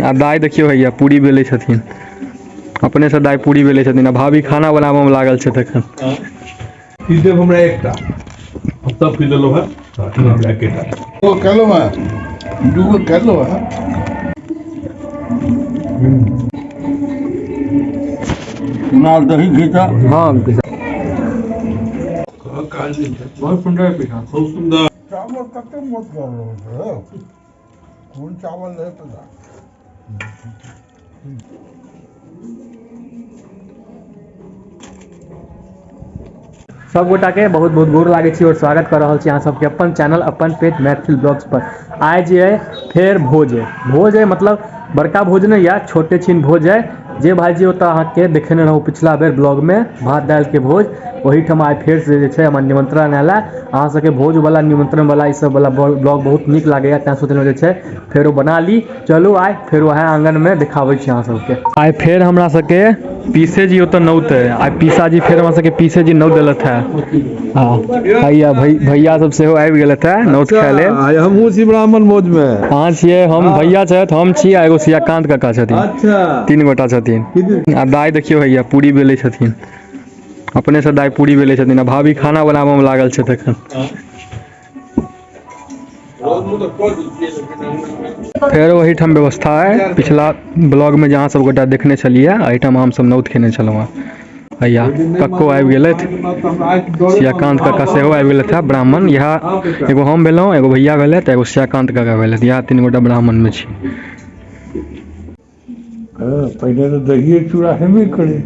आ दाइ देखियौ हैया पूरी बेलै छथिन। अपनेसँ दाइ पूरी बेलै छथिन आ भाभी खाना बनाबऽमे लागल छथि एखन। ई देब हमरा एकटा, हम सब पी लेलहुँ हँ, हमरा एकेटा। ओ कहलहुँ हँ, दूगो कहलहुँ हँ। कुणाल दही घी। हँ, बहुत सुंदर पीठा, खूब सुंदर। चावल कते मोट रहल छै, कोन चावल रहै पता। सब गोटा के बहुत बहुत गोर लागै छी और स्वागत कर रहल छी अहाँ सबके अपन चैनल अपन पेज मैथिल ब्लॉग्स पर। आइ जे अइ फेर भोज अइ, भोज अइ मतलब बड़का भोज नहि यऽ, छोटे छिन भोज अइ। जे भाइजी ओतऽ अहाँके देखेने रहौं पिछला बेर ब्लॉग में भात दालि के भोज, ओहिठाम आइ फेर से जे छै हमर निमंत्रण आयल है। अहाँ सबके भोज वाला निमंत्रण वाला ई सब वाला ब्लॉग बहुत नीक लागैया, तैं सोचलहुँ जे छै फेरो बना ली। चलू आइ फेर वएह आंगन में देखाबै छी अहाँ सबके। आइ फेर हमरा सबके पीसे जी ओतऽ नौत है। आइ पीसाजी फेर हमरा सबके पीसे जी नौत देलथि है। हँ भैया, भैया सब सेहो आबि गेलथि है नौत खाय लेल। आइ हमहूँ छी ब्राह्मण भोज में। अहाँ छियै, हम भैया छथि, हम छी आ एगो सियाकांत काका छथिन। अच्छा, तीन गोटा छथिन। आ दाइ देखियौ हैया पूरी बेलै छथिन, अपनेसँ दाइ पूरी बेलै छथिन आ भाभी खाना बनाबऽमे लागल छथि एखन। फेर ओहिठाम व्यवस्था है, पिछला ब्लॉग में जहाँ सब गोटा देखने छलियै एहिठाम हम सब नौत खेने छलहुँ हँ। भैया कक्को आबि गेलथि, सियाकांत काका सेहो आबि गेलथि हँ ब्राह्मण। इएह एगो हम भेलहुँ, एगो भैया भेलथि, एगो सियाकांत काका भेलथि, इएह तीन गोटा ब्राह्मण में छी। हँ, पहिने तऽ दहिए चूड़ा हेबे करे,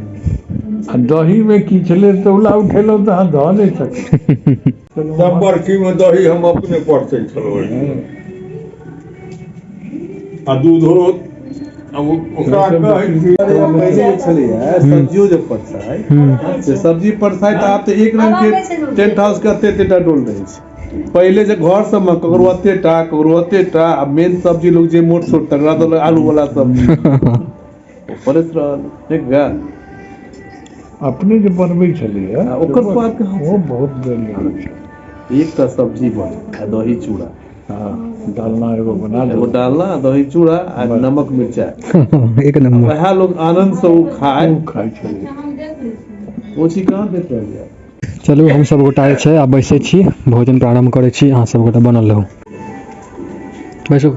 आ दहीमे की छलै तौला उठेलहुँ तऽ अहाँ धऽ नहि सकै। सब बरखीमे दही हम अपने परसै छलहुँ आ दूधो ओकरा कहै छी। पहिले जे छलैया सब्जियो जे परसाइ से सब्जी परसाइ, तऽ आब तऽ एक रंग के टेंट हाउस के एते एतेटा डोल रहै छै। पहिले जे घर सबमे ककरो एते टा, ककरो एते टा, आ मेन सब्जी लोक जे मोट सोट तकरा देलक, आलू वाला सब्जी ओ परसि रहल। ठीक भेल। अपने जे बनबै छलैया आ ओकर स्वाद कहाँ? ओ बहुत बढ़िआँ छै। एकटा सब्जी बने आ दही चूड़ा। हँ, डालना एगो बना एगो डालना, दही चूड़ा आ नमक मिरचाइ। एक नंबर। वएह लोग आनंद से ओ खाय। खूब खाइ छलै। ओ चीज कहाँ भेट रहल यऽ? चलू हम सब गोटा जे छै आब बैसै छी, भोजन प्रारम्भ करै छी। अहाँ सब गोटा बनल रहू, बैसू।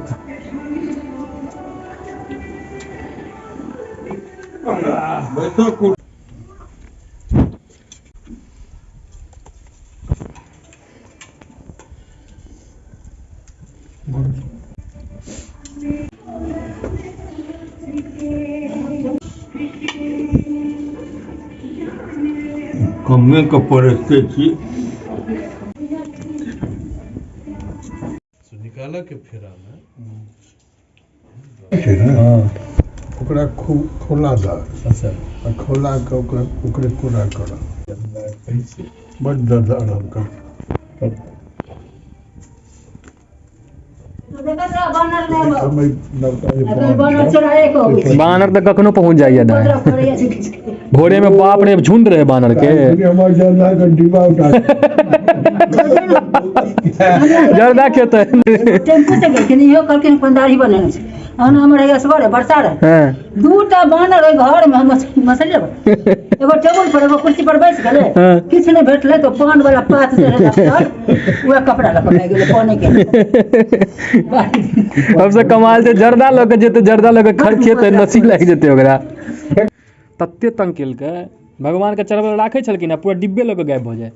कमे के परसते छी। निकालऽ के फेरा मे छै ने, ओकरा खूब खौला दऽ। अच्छा। आ खौला कऽ ओकरा ओकरे कोरा करऽ, बड्ड दर्द आराम कर। बानर तऽ कखनो पहुँच जाइया दाइ, भोरे में बाप रे झुंड रहे बानर के। हमर जर्दा के डिब्बा उठा जर्दा खेतै। टेम्पू से गेलखिन, इहो कहलखिन अपन दाढ़ी बनेने छै। तहन हमर असगरे बरसा रहै। दूटा बानर ओहि घर मे, हम मसले एगो टेबुल पर एगो कुर्सी पर बैस गेलै। किछु नहि भेटलै तऽ पान वाला पात जे रहै दफ्तर, उएह कपड़ा लऽ कऽ भागि गेलै पाने के। सबसे कमाल छै, जर्दा लऽ के जेतै, जर्दा लऽ के खर्चेतै, नसी लागि जेतै ओकरा। तते तंग केलकै, भगवान के चढ़बै लए राखै छलखिन आ पूरा डिब्बे लऽ के गायब भऽ जाय।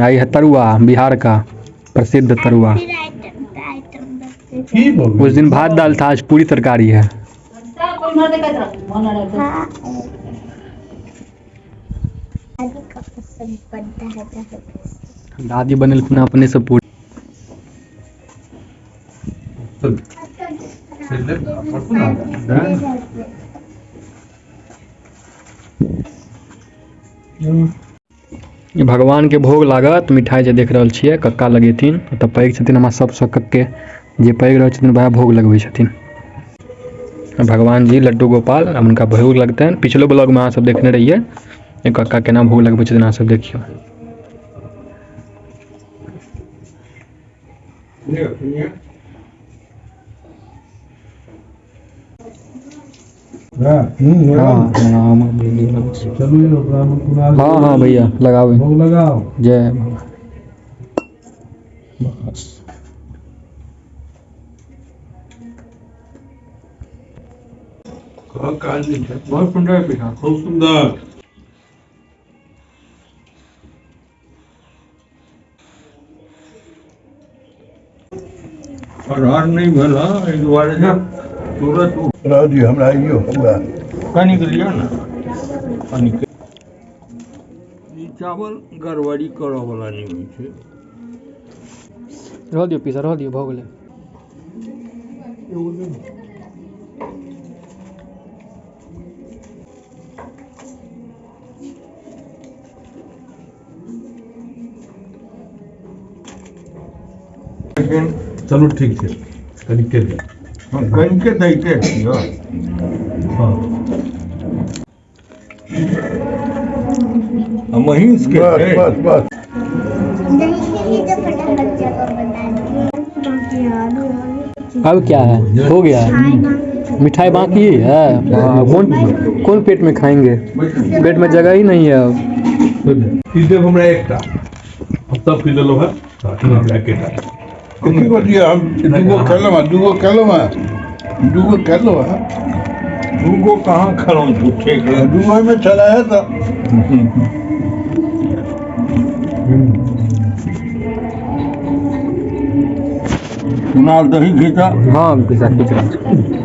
आई है तरुआ, बिहार का प्रसिद्ध तरुआ। की भऽ उस दिन भात दाल था, आज पूरी तरकारी है। बानर आबि। दादी का पसंद पड़ता है तो दादी बनेलखिन अपने से पूरी। ई भगवान के भोग लागत मिठाई जे देख रहल छियै, कक्का लगेथिन। ओतऽ पैघ छथिन हमरा सबसँ कक्के, जे पैघ रहै छथिन वएह भोग लगबै छथिन। भगवान जी लड्डू गोपाल हुनका भोग लगतनि। पिछलो ब्लॉग में अहाँ सब देखने रहिए कक्का केना भोग लगबै छथिन, अहाँ सब देखियौ। हाँ हाँ भैया लगाओ, भोग लगाओ, जय भगवान। बस बहुत सुंदर है, खूब सुंदर। अरहर नहि भेल हँ, एहि दुआरे जे तुरत रह दियौ हमरा, अइयो हमरा कनिक लिअ ने, कनिक। ई चावल गड़बड़ी करऽ वला नहि होइ छै। रह दियौ पीसा, रह दियौ, भऽ गेलै। लेकिन चलू ठीक छै, कनिके दियौ। कनिके दैते छियै। हाँ आ महींस के बस छै। बस बस। दही के लिए तो फटाफट जगह बता दिए। अब क्या है, हो गया है, मिठाई बाकी है। कौन कौन पेट में खाएंगे, पेट में जगह ही नहीं है अब। ई देब हमरा एकटा, हम सब पी लेलहुँ हँ, हमरा एकेटा। कथी कऽ दिअ? हम दूगो खेलहुँ हँ, दूगो खेलहुँ हँ, दूगो खेलहुँ हँ। दूगो कहाँ खेलहुँ झूठे के? दूगो में छलै है तऽ। कुणाल दही घीचा। हाँ पीसा खींच रहल छी।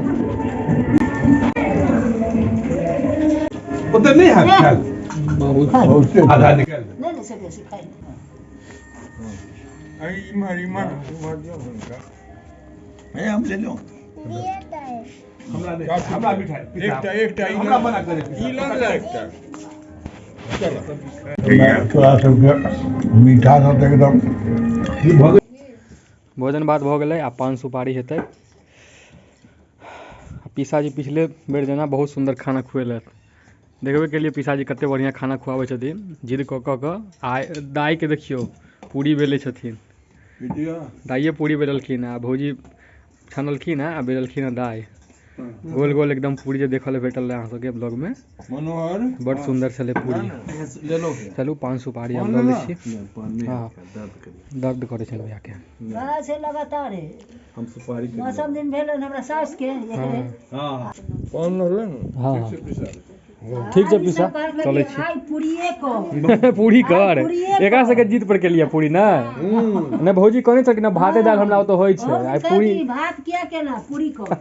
ओते नहि हैत खायल, बहुते आधा निकालि। नहि नहि, से बेसी खाइ। इम्हर इम्हर इम्हर दियौ हुनका। हे हम लेलहुँ। दिया तो है। हमरा नहि, हमरा मिठाई एकटा एकटा ई हमरा मना करे। ई लऽ ले एकटा। तोरा सबके मीठा सब तऽ एकदम। भोजन भात भऽ गेलै, आ पान सुपारी हेतै। पीसाजी पिछले बेर जेना बहुत सुन्दर खाना खुएलथि। देखबे केलिए पीसाजी कते बढ़िआँ खाना खुआबै छथिन, जिद कऽ कऽ कऽ। आइ दाइके देखियौ पूरी बेलै छथिन, दाइए पूरी बेललखिन आ भौजी छानलखिन हँ आ बेललखिन हँ दाइ। गोल गोल एकदम पूरी जे देखऽ लए भेटल रहै अहाँ सबके ब्लॉगमे, मनोहर बड़ सुन्दर छलै पूरी। चलू पान सुपारी आब लऽ लै छी। हाँ दर्द करै छै भैयाके। बड़ा छै लगातार, हम सुपारी। मौसम दिन भेल हमरा सासुके। हाँ पान लऽ ने। हाँ ठीक छै पीसा, चलै छी। आइ पूरिये कर, पूरी कर। एकरा सबके जीत पर केलियै पूरी। नहि नहि, भौजी कहने छलखिन भाते दालि हमरा ओतऽ होइ छै, आइ पूरी। भात किया केला, पूरी कर।